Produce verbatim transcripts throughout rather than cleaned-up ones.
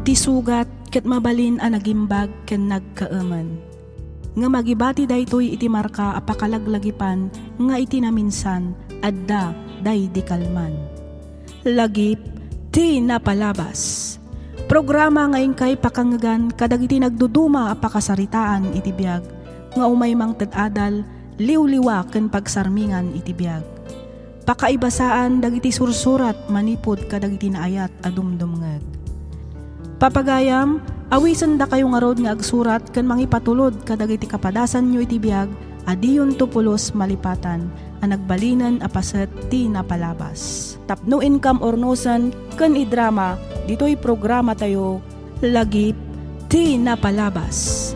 Ti sugat ket mabalin a nagimbag ken nagkaemen. Ngem agibati daytoy iti marka a pakalaglagipan nga iti naminsan adda daydi kalman. Lagip ti napalabas. Programa nga inkay pakangngegan kadagiti nagduduma a pakasaritaan iti biag nga umay mangted adal, liwliwa ken pagsarmingan iti biag. Pakaibasaan dagiti sursurat manipud kadagiti naayat a dumdumngeg. Papagayam, awisendakayo ngarud nga agsurat ken mangipatulod kadagiti kapadasanyo iti biag a diyonto pulos malipatan a nagbalinen a paset ti napalabas. Tapno inkam urnosen ken idrama ditoy programatayo, Lagip ti Napalabas.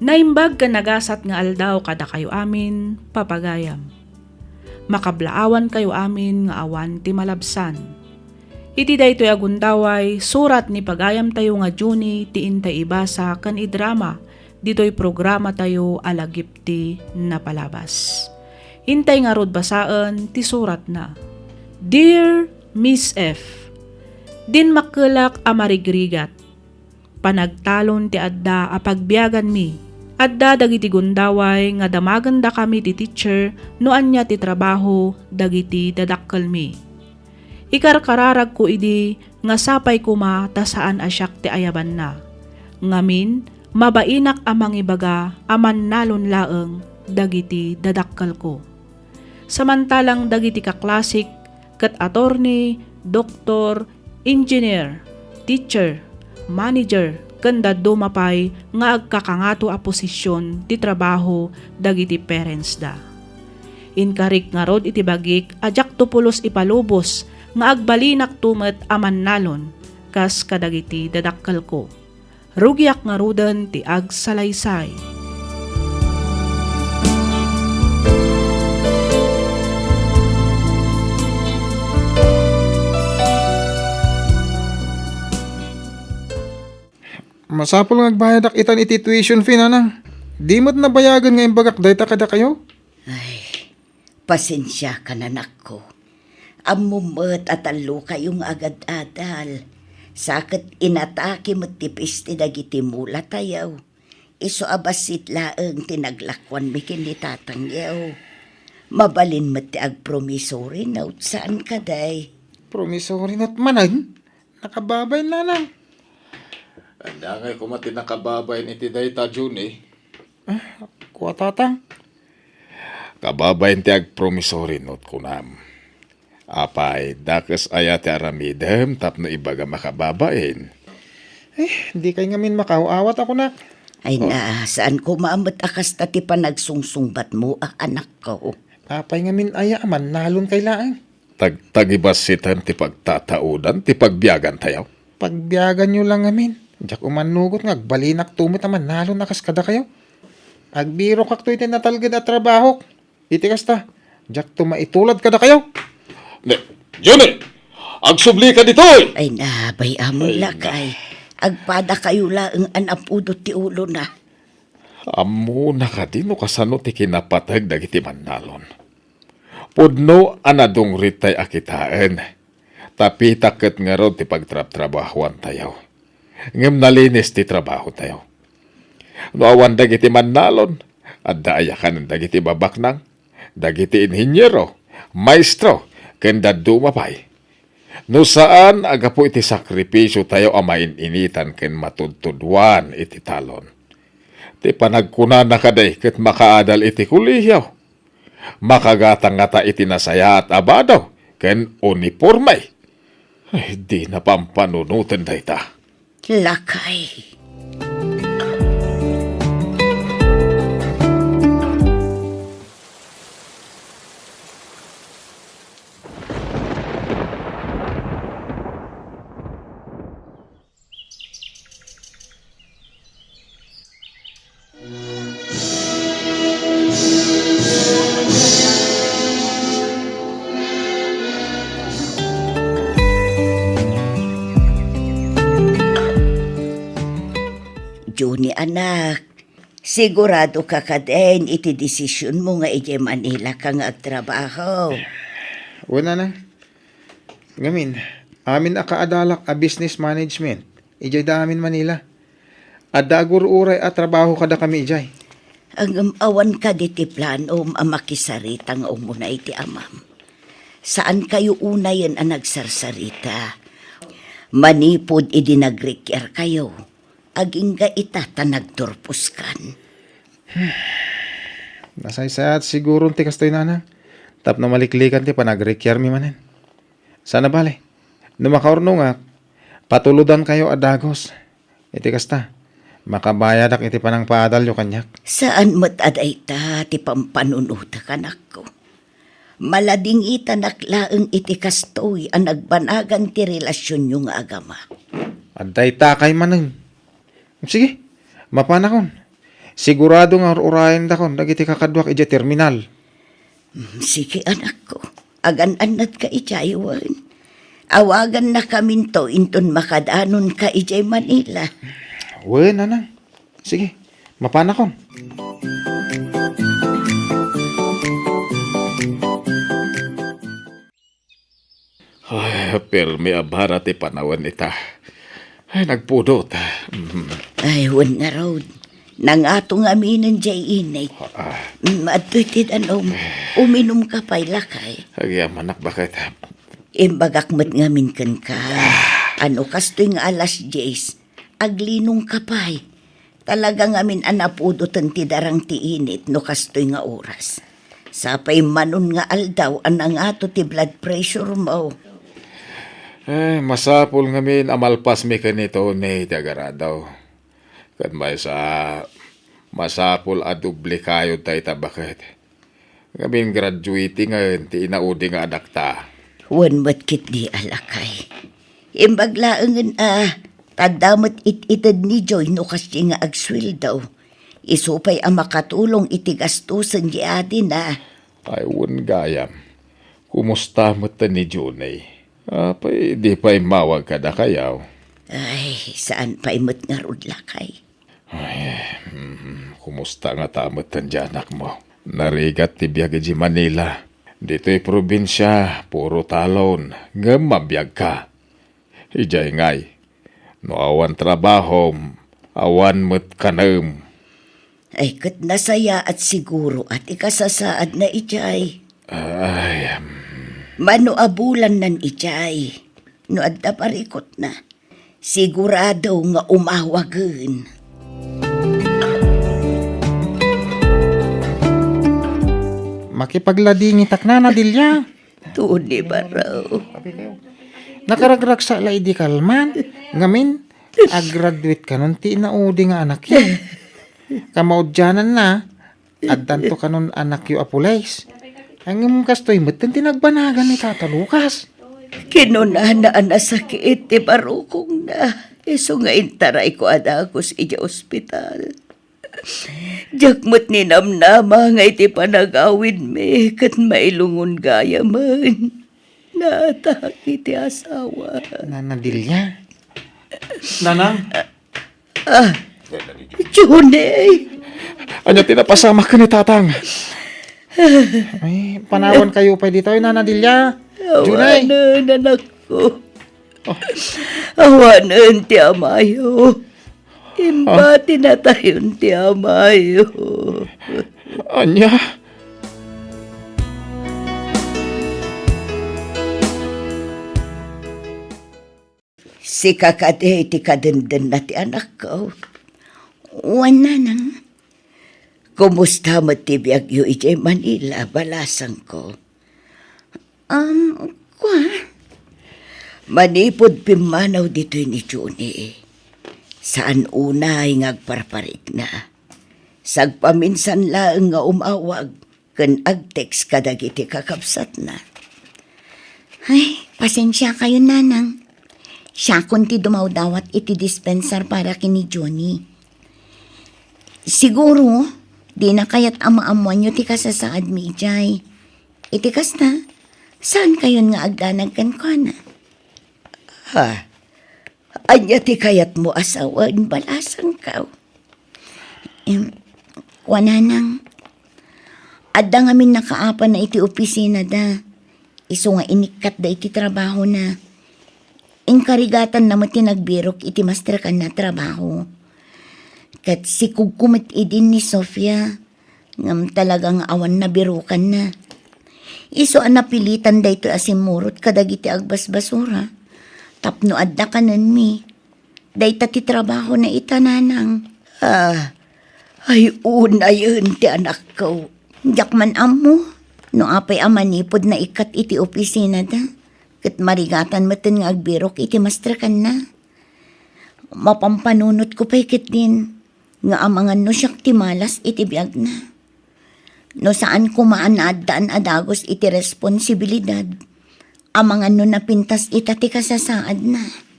Naimbag ken nagasat nga aldaw kadakayo amin, papagayam. Makablaawankayo amin nga awan ti malabsan. Iti daytoy a gundaway, surat ni pagayamtayo nga Junie ti intay ibasa ken idrama ditoy programatayo a Lagip ti Napalabas. Intay ngarud basaen ti suratna. Dear Miss F, Dinmakkelak a marigrigat. Panagtalon ti adda a pagbiaganmi. Adda dagiti gundaway nga damagendakami ti teacher no ania ti trabaho dagiti dadakkelmi. Ikarkararagko idi nga sapay koma ta saan a siak ti ayabanna. Ngamin, mabainak a mangibaga a mannalon laeng dagiti dadakkelko. Samantalang dagiti kaklasik ket attorney, doktor, engineer, teacher, manager, ken dadduma pay nga agkakangato a posisyon ti trabaho dagiti parentsda. Inkarik ngarud iti bagik a diakto pulos ipalubos nga agbalinakto met a mannalon kas kadagiti dadakkelko. Rugiak ngaruden ti agsalaysay. Masapul nga agbayadak itan iti tuition fee, nanang. Di met nabayagen nga imbagak dayta kadakayo? Ay, pasensiakan, anakko. Ammom met a tallokayo nga agad-adal. Sa ket inatake met ti peste dagiti mulatayo. Isu a bassit laeng ti naglakuanmi ken ni tatangyo. Mabalin met ti agpromissory note, saan kadi? Promissory note manen? Nakababain, nanang. Ania ngay koma ti nakababain iti dayta, Junie? Ah, kua, tatang. Kababain ti agpromissory note, kunam. Apay, dakes aya ti aramidem tapno ibagam a kababain? Eh, dikay ngamin makaaw-awat a kunak. Ay na, saan koma met a kasta ti panagsungsungbatmo, a, anakko? Apay ngamin aya a mannalon kay laeng? Tagtagibassitan ti pagtataudan ti pagbiagantayo. Pagbiaganyo la ngamin. Diak umannugot nga agbalinakto met a mannalon a kas kadakayo. Agbirokakto iti natalged a trabahok. Iti kasta, diakto maitulad kadakayo. Ne, Junie! Agsublika ditoy! Ay na, bay-amon, lakay. Agpadakayo laeng a napudot ti ulona. Ammona kadi no kasano ti kinapateg dagiti mannalon? Pudno a nadungritay a kitaen. Tapita ket ngarud ti pagtrabtrabahoantayo. Ngem nalinis ti trabahotayo. No awan dagiti mannalon, adda aya kanen dagiti babaknang, dagiti inhiniero, maestro, ken dadduma pay. No saan a gapu iti sakripisiotayo a main-initan ken matudtuduan iti talon. Ti panagkunana kadi ket makaadal iti kolehio. Makagatang ngata iti nasayaat a bado ken uniporme. Ay, dina pampanunoten dayta. Lakay. Nak, sigurado ka kadin iti desisionmo nga idiay Manila ka nga agtrabaho? Wen, nanang. Ngamin, amin a kaadalak a business management idiay da amin Manila. Adda agur-uray a trabaho kadakami idiay. Ngem awan kadi ti planom a makisarita nga umuna iti amam? Saan kayo unayen a nagsarsarita. Manipud idi nagrikiar kayo, agingga ita ta nagturposkan. Nasaysayaat siguron ti kastoy, nanang, tapno maliklikan ti panagrikiarmi manen. Sana bale, no makaurnongak, patulodankayo a dagus. Iti kasta, makabayadak iti panangpaadalyo kaniak. Saan met a dayta ti pampanunotek, anakko. Maladingitanak laeng iti kastoy a nagbanagan ti relasionyo nga agama. Adda itakay manen. Sige, mapanakon. Sigurado nga ur-urayendakon dagiti kakaduak idiay terminal. Mm, sige, anakko. Agan-annadka idiay, wen. Awagannakaminto inton makadanonka idiay Manila. Wen, nanang. Sige, mapanakon. Ay, permi a bara ti panawen ita. Ay, nagpudot. Mm. Ay, wen ngarud. Nangato ngaminen diay init. Ah. Mm, adtoy ti danom. Uminumka pay, lakay. Agyamanak, baket. Imbagak met ngamin kenka. Ah. A no kastoy nga alas dies, aglinongka pay. Talaga ngamin a napudoten ti darang ti init no kastoy nga oras. Sapay manon nga aldaw a nangato ti blood pressure mo. Eh, masapul ngamin a malpasmi ken ni Tony ti agaradaw. Ket maysa, masapul a doble kayod dayta, baket. Ngamin graduatingen ti inaudi nga anakta. Wen met ketdi a lakay. Imbag laengen a, ta adda met it-ited ni Joy no kasdi nga agsueldo. Isu pay a makatulong iti gastosen ti adina. Ay, wen gayam. Kumusta met ni Johnny? Apay, di pay immawag kadakayo? Ay, saan pay met ngarud, lakay. Ay, mm, kumusta ngata met ti anakmo? Narigat ti biag idiay Manila. Ditoy probinsia, puro talon, ngem mabiagka. Idiay ngay, no awan trabahom, awan met kanem. Ay, ket nasayaat siguro a ti kasasaadna idiay. Ay, mm. Mano a bulannan idiay, no adda parikutna. Sigurado nga umawagen. Makipagladingitak, Nana Delia. Tony, baro. Nakaragragsa la idi kalman. Ngamin, agraduate kanon ti inaudi nga anakyo. Kamaudiananna, addanto kanon anakyo a pulis. Ngem kastoy metten ti nagbanagan ni Tata Lucas. Kinunana a nasakit ti barukongna, isu nga intarayko a dagus idiay ospital. Diak met ninamnama nga iti panagawidmi ket mailungon gayamen. Natak iti asawa. Nana Delia? Nanang? Ah, Johnny! Ania ti napasamak ken ni Tatang? Ay, panawankayo pay ditoy, Nana Delia. Johnny! Awanen, anakko. Oh. Awanen ti amayo. Impatinatayon ti amayo. Ania? Sika kadi ti kadendenna ti anakko? Wen, nanang. Kumusta met ti biagyo idiay Manila, balasangko? Um, kua? Manipud pimmanaw ditoy ni Johnny, saan unay nga agparparikna. Sagpaminsan laeng nga umawag ken agtext kadagiti kakabsatna. Ay, pasensiakayon, nanang. Siakon ti dumawdawat iti dispensar para ken ni Johnny. Siguro, dina kayat a maammoanyo ti kasasaadmi idiay. Iti kasta, saankayon nga agdanag kenkuana? Ha? Ania ti kayatmo a sawen, balasangko? Em, kua, nanang, adda ngamin nakaapana iti opisinada. Isu nga inikkatda iti trabahona. Inkarigatanna met ti nagbirok iti masterkanna a trabaho. Ket sikugko met idin ni Sofia, ngem talaga nga awan nabirokanna. Isu a napilitan daytoy a simmurot kadagiti agbasbasura tapno adda kanenmi. Dayta ti trabahona ita, nanang. Ah, ay unayen ti anakko. Diak man ammo no apay a manipud naikkat iti opisinada, ket marigatan metten nga agbirok iti masterkanna. Mapampanunotko pay ketdin nga amangan no siak ti malas iti biagna. No saan koma a naaddaan a dagus iti responsibilidad, amangan no napintas ita ti kasasaadna.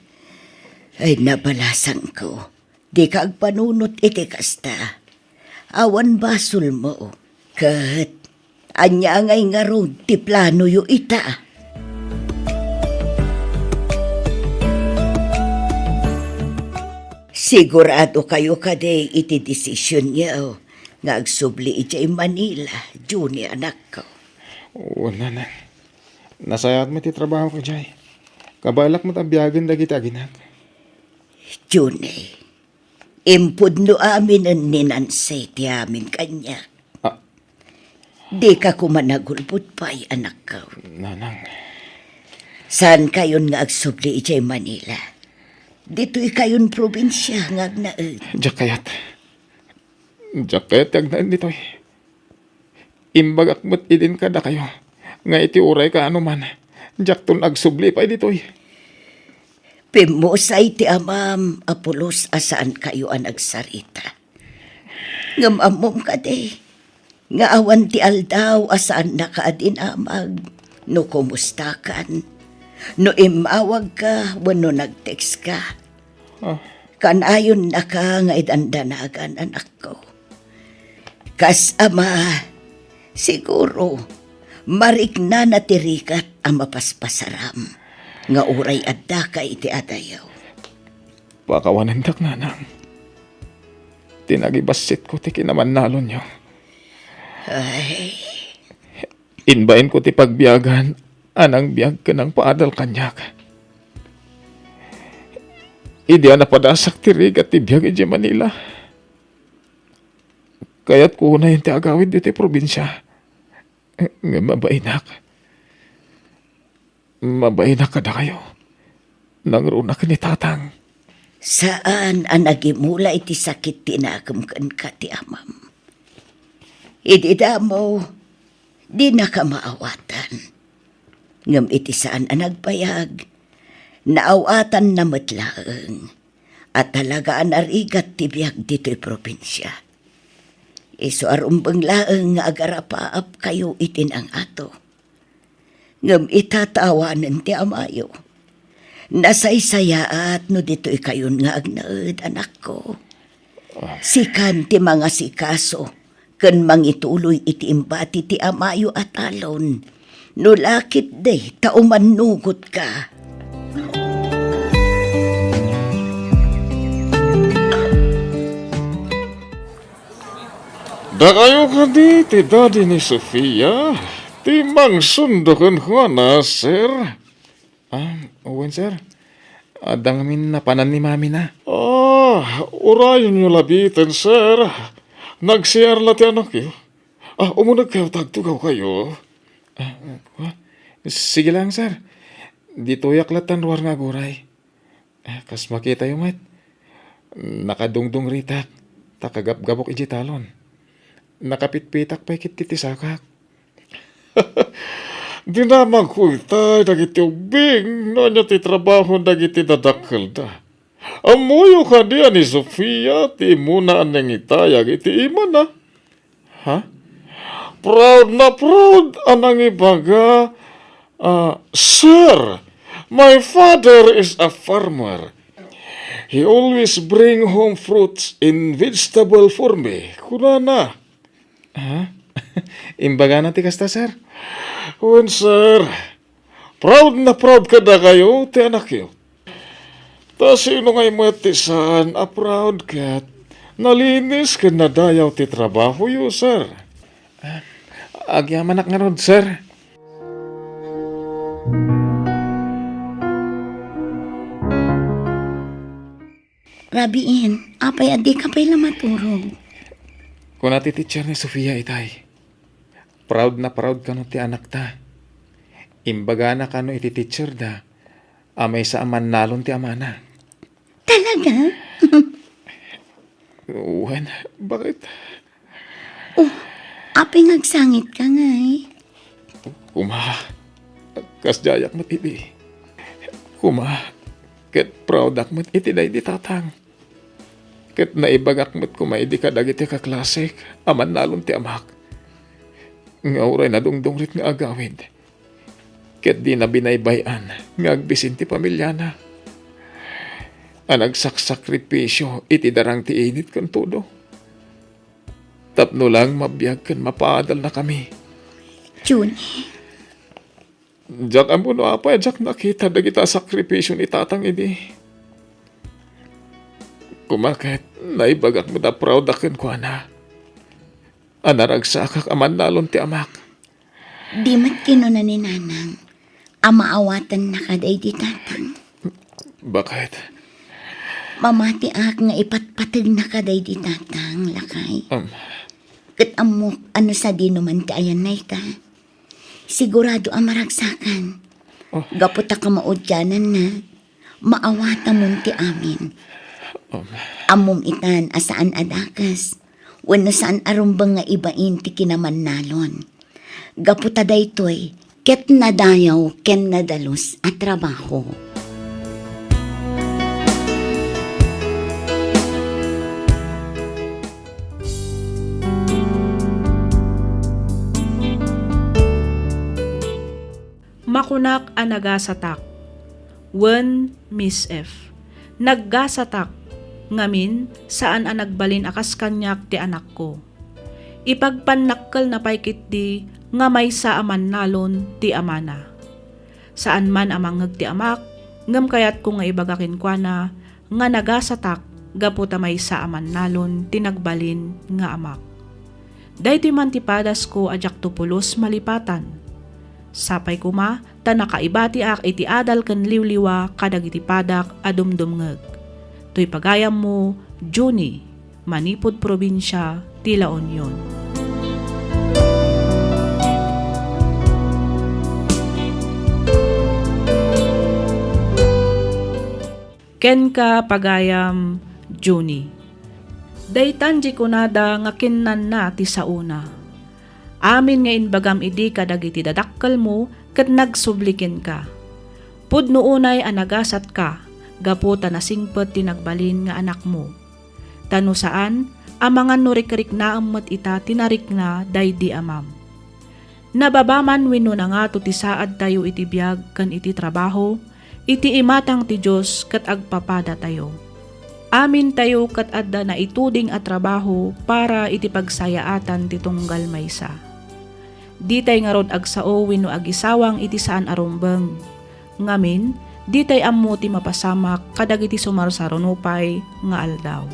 Ay, nabalasangko, dika agpanunot iti kasta. Awan basolmo. Ket ania ngay ngarud ti planoyo ita? Sigurado kayo kadi iti desisionyo nga agsubli idiay Manila, Junie, anakko? Wen, nanang. Nasayaat met ti trabahok idiay. Kabaelak met a biagen dagiti aginak. Junie, impudno aminen ni Nancy ti amin kaniak. Ah. Dika koma nagulbod pay, anakko. Nanang. Saankayon nga agsubli idiay Manila. Ditoykayon probinsia nga agnaed. Diak kayat. Diak kayat ti agnaed ditoy. Imbagak met idin kadakayo nga iti uray kaano man, diakton agsubli pay ditoy. Pimmusay ti amam a pulos a saankayo a nagsarita. Ngem ammom kadi nga awan ti aldaw a saannaka a dinamag no kumustakan, no immawagka wenno nag-textka. Ah. Kanayonnaka nga idandanagan, anakko. Kas ama, siguro, mariknana ti rigat a mapaspasaram nga uray addaka iti adayo. Pakawanendak, nanang, ti nagibassitko ti kinamannalonyo. Ay. Imbayenko ti pagbiagan a nangbiag ken nangpaadal kaniak. Idi a napadasak ti rigat ti biag idiay Manila, kayatko unayen ti agawid ditoy probinsia. Ngem mabainak. Mabainak kadakayo. Nangruna ken ni Tatang. Saan a nagimula iti sakit ti nakem kenka ti amam. Idi damo, dinaka maawatan. Ngem iti saan a nagbayag, naawatanna met laeng a talaga a narigat ti biag ditoy probinsia. Isu a rumbeng laeng nga agarapaapkayo iti nangato. Ngem ita ta awanen ti amayo. Nasaysayaat no ditoykayon nga agnaed, anakko. Sikan ti mangasikaso ken mangituloy iti imbati ti amayo a talon. No la ketdi ta umannugotka. Dakayo kadi ti daddy ni Sofia, ti mangsundo kenkuana, sir? Ah, wen, sir. Adda ngamin napanan ni mamina. Ah, urayonyo labiten, sir. Nag-C R la ti anakyo. Ah, umunegkayo ta agtugawkayo. Ah, ah, sige lang, sir. Ditoyak latta ruar nga aguray. Ah, kas makitayo met, nakadungdungritak ta kagapgapok idiay talon. Nakapitpitak pay ketdi ti sakak. Dinamagko itay dagiti ubbing no ania ti trabaho dagiti dadakkelda. Ammoyo kadi a ni Sofia ti immuna a nangitayag iti imana? Ha? Proud na proud a nangibaga, ah, "Sir, my father is a farmer. He always bring home fruits and vegetable for me," kunana. Ha? Imbagana ti kasta, sir? Wen, sir. Proud na proud kadakayo ti anakyo. Ta sino ngay met ti saan a proud ket Nalinis ken nadayaw ti trabahoyo, sir. Ah, agyamanak ngarud, sir. Rabiin, apay a dika pay la maturog? Kuna ti teacher ni Sofia itay, proud na proud kano ti anakta. Imbagana kano iti teacher da a maysa a mannalon ti amana. Talaga? Wen, bakit? Oh, apay nga agsangitka ngay? Kuma, kasdiayak met idi. Kuma, ket proudak met iti daydi tatang. Ket naibagak met kuma idi kadagiti kaklasek a mannalon ti amak. Nga uray nadungdungrit nga agawid, ket dina binaybay-an nga agbisin ti familiana a nagsaksakripisio iti darang ti init ken tudo tapno lang mabiag ken mapaadalnakami. Junie. Diak ammo no apay a diak nakita dagita sakripisio ni tatang idi. Kuma ket, naibagak met a proud a kenkuana a naragsakak a mannalon ti amak. Di met kinuna ni Nanang a maawatennaka daydi tatang. Bakit? Mamatiak nga ipatpategnaka daydi tatang, lakay. Um. Ket ammok a no sadino man ti ayanna ita, sigurado a maragsakan. Oh. Gapu ta kamaudiananna, maawatamon ti amin. Um. Ammom itan a saan a dakes wenno saan a rumbeng nga ibain ti kinamannalon. Gapu ta daytoy ket nadayaw ken nadalus a trabaho. Makunak a nagasatak. Wen, Miss F. Naggasatak, ngamin, saan a nagbalin a kas kaniak ti anakko. Ipagpannakkelna pay ketdi nga maysa a mannalon ti amana. Saan man a mangngeg ti amak, ngem kayatko nga ibaga kenkuana nga nagasatak gapu ta maysa a mannalon ti nagbalin nga amak. Daytoy man ti padasko a diakto pulos malipatan. Sapay koma ta nakaibatiak iti adal ken liwliwa kadagiti padak a dumdumngeg. Toy pagayammo, Junie, manipud probinsia ti La Union. Kenka, pagayam Junie. Daytan ti kunada nga kinnanna ti saona. Amin nga imbagam idi kadagiti dadakkelmo ket nagsubli kenka. Pudno unay a nagasatka gapu ta nasingpet ti nagbalin nga anakmo. Ta no saan, amangan no rikriknaem met ita ti narikna daydi amam. Nababa man wenno nangato ti saadtayo iti biag ken iti trabaho, iti imatang ti Dios ket agpapadatayo. Amintayo ket adda naituding a trabaho para iti pagsayaatan ti tunggal maysa. Ditay ngarud agsao wenno agisawang iti saan a rumbeng. Ngamin, ditay ammo ti mapasamak kadagiti sumarsaruno pay nga aldaw.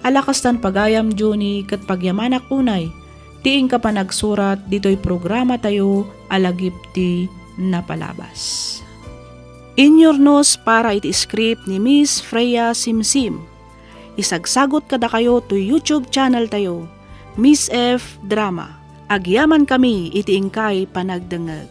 Ala kastan pagayam, Junie, ket pagyamanak unay ti inka panagsurat ditoy programatayo a Lagip ti Napalabas. Inyurnos para iti script ni Miss Freya Simsim. Isagsagot kadakayo toy YouTube channel tayo, Miss F Drama. Agyamankami iti inkay panagdengngeg.